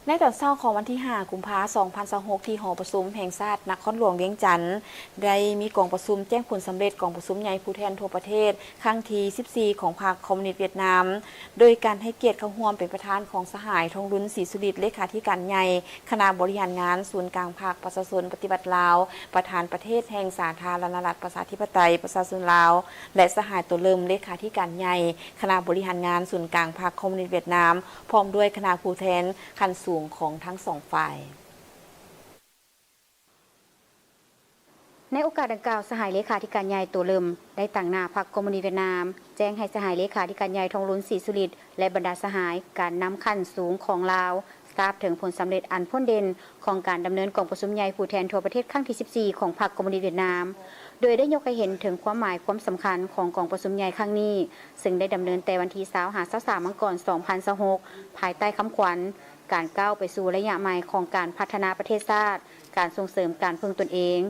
ໃນຕອນເຊົ້າຂອງວັນທີຫ້າ ກຸມພາ ສອງພັນຊາວຫົກ ທີ່ຫໍປະຊຸມແຫ່ງຊາດນະຄອນຫຼວງວຽງຈັນ ໄດ້ມີກອງປະຊຸມແຈ້ງຜົນສຳເລັດກອງປະຊຸມໃຫຍ່ຜູ້ແທນທົ່ວປະເທດ ຄັ້ງທີສິບສີ່ ຂອງພັກຄອມມູນິດຫວຽດນາມ ໂດຍການໃຫ້ກຽດເຂົ້າຮ່ວມເປັນປະທານຂອງສະຫາຍ ທອງລຸນ ສີສຸລິດ ເລຂາທິການໃຫຍ່ຄະນະບໍລິຫານງານສູນກາງພັກປະຊາຊົນປະຕິວັດລາວ ປະທານປະເທດແຫ່ງສາທາລະນະລັດປະຊາທິປະໄຕປະຊາຊົນລາວ ແລະ ສະຫາຍ ໂຕເລີມ ເລຂາທິການໃຫຍ່ຄະນະບໍລິຫານງານສູນກາງພັກຄອມມູນິດຫວຽດນາມ ພ້ອມດ້ວຍຄະນະຜູ້ແທນຂັ້ນສູງຂອງທັງສອງຝ່າຍ. ໃນໂອກາດດັ່ງກ່າວ, ສະຫາຍເລຂາທິການໃຫຍ່ ໂຕເລີມ ໄດ້ຕາງໜ້າພັກຄອມມູນິດຫວຽດນາມ ແຈ້ງໃຫ້ສະຫາຍເລຂາທິການໃຫຍ່ ທອງລຸນ ສີສຸລິດ ແລະ ບັນດາສະຫາຍການນຳຂັ້ນສູງຂອງລາວ ຊາບເຖິງຜົນສຳເລັດອັນໂພດເດັ່ນຂອງການດຳເນີນກອງປະຊຸມໃຫຍ່ຜູ້ແທນທົ່ວປະເທດຄັ້ງທີສິບສີ່ ຂອງພັກຄອມມູນິດຫວຽດນາມ, ໂດຍໄດ້ຍົກໃຫ້ເຫັນເຖິງຄວາມໝາຍຄວາມສຳຄັນຂອງກອງປະຊຸມໃຫຍ່ຄັ້ງນີ້, ເຊິ່ງໄດ້ດຳເນີນແຕ່ວັນທີຊາວ ຫາ ຊາວສາມ ມັງກອນ ສອງພັນຊາວຫົກ ພາຍໃຕ້ຄຳຂວັນ ການກ້າວໄປສູ່ໄລຍະໃໝ່ຂອງການພັດທະນາປະເທດຊາດ, ການສົ່ງເສີມການເພິ່ງຕົນເອງ,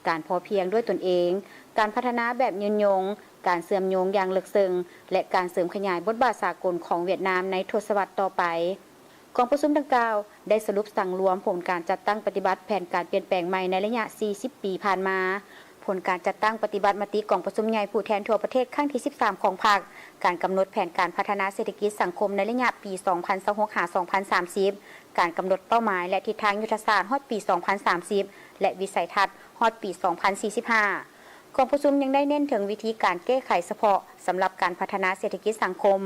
ການພໍພຽງດ້ວຍຕົນເອງ, ການພັດທະນາແບບຍືນຍົງ, ການເຊື່ອມໂຍງຢ່າງເລິກເຊິ່ງ ແລະ ການເສີມຂະຫຍາຍບົດບາດສາກົນຂອງຫວຽດນາມໃນທົດສະວັດຕໍ່ໄປ. ກອງປະຊຸມດັ່ງກ່າວໄດ້ສະຫຼຸບສັງລວມຜົນການຈັດຕັ້ງປະຕິບັດແຜນການປ່ຽນແປງໃໝ່ໃນໄລຍະສີ່ສິບປີຜ່ານມາ, ຜົນການຈັດຕັ້ງປະຕິບັດມະຕິກອງປະຊຸມໃຫຍ່ຜູ້ແທນທົ່ວປະເທດຄັ້ງທີສິບສາມຂອງພັກ, ການກຳນົດແຜນການພັດທະນາເສດຖະກິດສັງຄົມໃນໄລຍະປີສອງພັນຊາວຫົກ ຫາ ສອງພັນສາມສິບ, ການກຳນົດເປົ້າໝາຍ ແລະ ທິດທາງຍຸດທະສາດຮອດປີສອງພັນສາມສິບ ແລະ ວິໄສທັດຮອດປີສອງພັນສີ່ສິບຫ້າ. ກອງປະຊຸມຍັງໄດ້ເນັ້ນເຖິງວິທີການແກ້ໄຂສະເພາະສຳລັບການພັດທະນາເສດຖະກິດສັງຄົມ,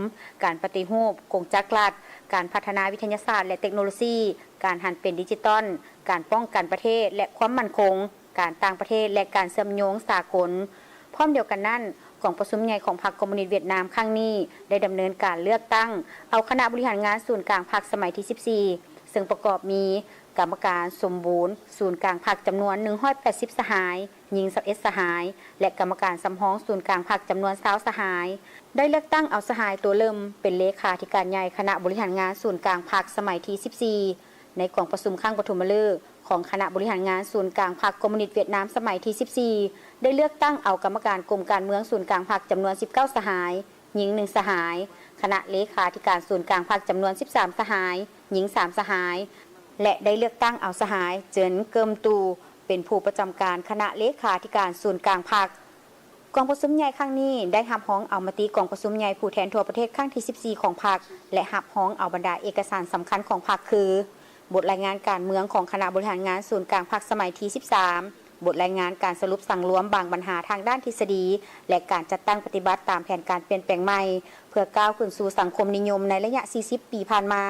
ການປະຕິຮູບກົງຈັກລັດ, ການພັດທະນາວິທະຍາສາດ ແລະ ເຕັກໂນໂລຊີ, ການຫັນເປັນດິຈິຕອນ, ການປ້ອງກັນປະເທດ ແລະ ຄວາມໝັ້ນຄົງ, ການຕ່າງປະເທດ ແລະ ການເຊື່ອມໂຍງສາກົນ. ພ້ອມດຽວກັນນັ້ນ, ກອງປະຊຸມໃຫຍ່ຂອງພັກຄອມມູນິດຫວຽດນາມຄັ້ງນີ້ ໄດ້ດຳເນີນການເລືອກຕັ້ງເອົາຄະນະບໍລິຫານງານສູນກາງພັກສະໄໝທີສິບສີ່ ເຊິ່ງປະກອບມີ ກຳມະການສົມບູນສູນກາງພັກຈຳນວນໜຶ່ງຮ້ອຍແປດສິບສະຫາຍ, ຍິງຊາວເອັດສະຫາຍ ແລະ ກຳມະການສຳຮອງສູນກາງພັກຈຳນວນຊາວສະຫາຍ, ໄດ້ເລືອກຕັ້ງເອົາສະຫາຍ ໂຕເລີມ ເປັນເລຂາທິການໃຫຍ່ຄະນະບໍລິຫານງານສູນກາງພັກສະໄໝທີສິບສີ່ ໃນກອງປະຊຸມຄັ້ງປະຖົມມະລຶກຂອງຄະນະບໍລິຫານງານສູນກາງພັກຄອມມູນິດຫວຽດນາມສະໄໝທີສິບສີ່ ໄດ້ເລືອກຕັ້ງເອົາກຳມະການກົມການເມືອງສູນກາງພັກຈຳນວນສິບເກົ້າສະຫາຍ, ຍິງໜຶ່ງສະຫາຍ, ຄະນະເລຂາທິການສູນກາງພັກຈຳນວນສິບສາມສະຫາຍ, ຍິງສາມສະຫາຍ ແລະ ໄດ້ເລືອກຕັ້ງເອົາສະຫາຍ ເຈີນ ເກີມຕູ ເປັນຜູ້ປະຈຳການຄະນະເລຂາທິການສູນກາງພັກ. ກອງປະຊຸມໃຫຍ່ຄັ້ງນີ້ໄດ້ຮັບຮອງເອົາມະຕິກອງປະຊຸມໃຫຍ່ຜູ້ແທນທົ່ວປະເທດຄັ້ງທີສິບສີ່ຂອງພັກ ແລະ ຮັບຮອງເອົາບັນດາເອກະສານສຳຄັນຂອງພັກຄື ບົດລາຍງານການເມືອງຂອງຄະນະບໍລິຫານງານສູນກາງພັກສະໄໝທີສິບສາມ, ບົດລາຍງານການສະຫຼຸບສັງລວມບາງບັນຫາທາງດ້ານທິດສະດີ ແລະ ການຈັດຕັ້ງປະຕິບັດຕາມແຜນການປ່ຽນແປງໃໝ່ ເພື່ອກ້າວຂຶ້ນສູ່ສັງຄົມນິຍົມໃນໄລຍະສີ່ສິບປີຜ່ານມາ,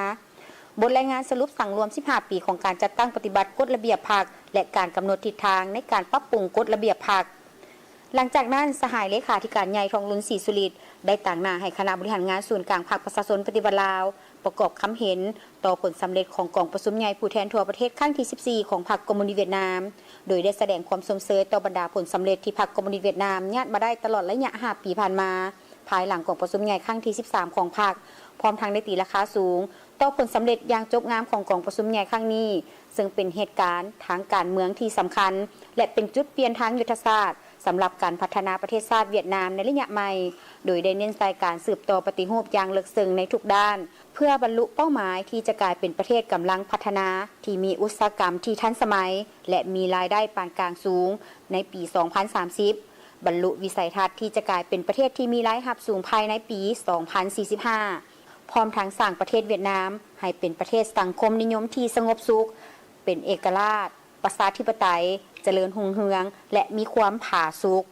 ບົດລາຍງານສະຫຼຸບສັງລວມສິບຫ້າປີຂອງການຈັດຕັ້ງປະຕິບັດກົດລະບຽບພັກ ແລະ ການກຳນົດທິດທາງໃນການປັບປຸງກົດລະບຽບພັກ. ຫຼັງຈາກນັ້ນ, ສະຫາຍເລຂາທິການໃຫຍ່ ທອງລຸນ ສີສຸລິດ ໄດ້ຕາງໜ້າໃຫ້ຄະນະບໍລິຫານງານສູນກາງພັກປະຊາຊົນປະຕິວັດລາວ ປະກອບຄຳເຫັນຕໍ່ຜົນສຳເລັດຂອງກອງປະຊຸມໃຫຍ່ຜູ້ແທນທົ່ວປະເທດຄັ້ງທີສິບສີ່ຂອງພັກຄອມມູນິດຫວຽດນາມ, ໂດຍໄດ້ສະແດງຄວາມຊົມເຊີຍຕໍ່ບັນດາຜົນສຳເລັດທີ່ພັກຄອມມູນິດຫວຽດນາມຍາດມາໄດ້ຕະຫຼອດໄລຍະຫ້າປີຜ່ານມາ, ພາຍຫຼັງກອງປະຊຸມໃຫຍ່ຄັ້ງທີສິບສາມຂອງພັກ, ພ້ອມທັງໄດ້ຕີລາຄາສູງຕໍ່ຜົນສຳເລັດຢ່າງຈົບງາມຂອງກອງປະຊຸມໃຫຍ່ຄັ້ງນີ້, ເຊິ່ງເປັນເຫດການທາງການເມືອງທີ່ສຳຄັນ ແລະ ເປັນຈຸດປ່ຽນທາງຍຸດທະສາດ ສຳລັບການພັດທະນາປະເທດຊາດຫວຽດນາມໃນໄລຍະໃໝ່, ໂດຍໄດ້ເນັ້ນໃສ່ການສືບຕໍ່ປະຕິຮູບຢ່າງເລິກເຊິ່ງໃນທຸກດ້ານ, ເພື່ອບັນລຸເປົ້າໝາຍທີ່ຈະກາຍເປັນປະເທດກຳລັງພັດທະນາທີ່ມີອຸດສາຫະກຳທີ່ທັນສະໄໝ ແລະ ມີລາຍໄດ້ປານກາງສູງໃນປີສອງພັນສາມສິບ, ບັນລຸວິໄສທັດທີ່ຈະກາຍເປັນປະເທດທີ່ມີລາຍຮັບສູງພາຍໃນປີສອງພັນສີ່ສິບຫ້າ, ພ້ອມທັງສ້າງປະເທດຫວຽດນາມໃຫ້ເປັນປະເທດສັງຄົມນິຍົມທີ່ສະຫງົບສຸກ, ເປັນເອກະລາດ, ປະຊາທິປະໄຕ, ຈະເລີນຮຸ່ງເຮືອງ ແລະ ມີຄວາມຜາສຸກ.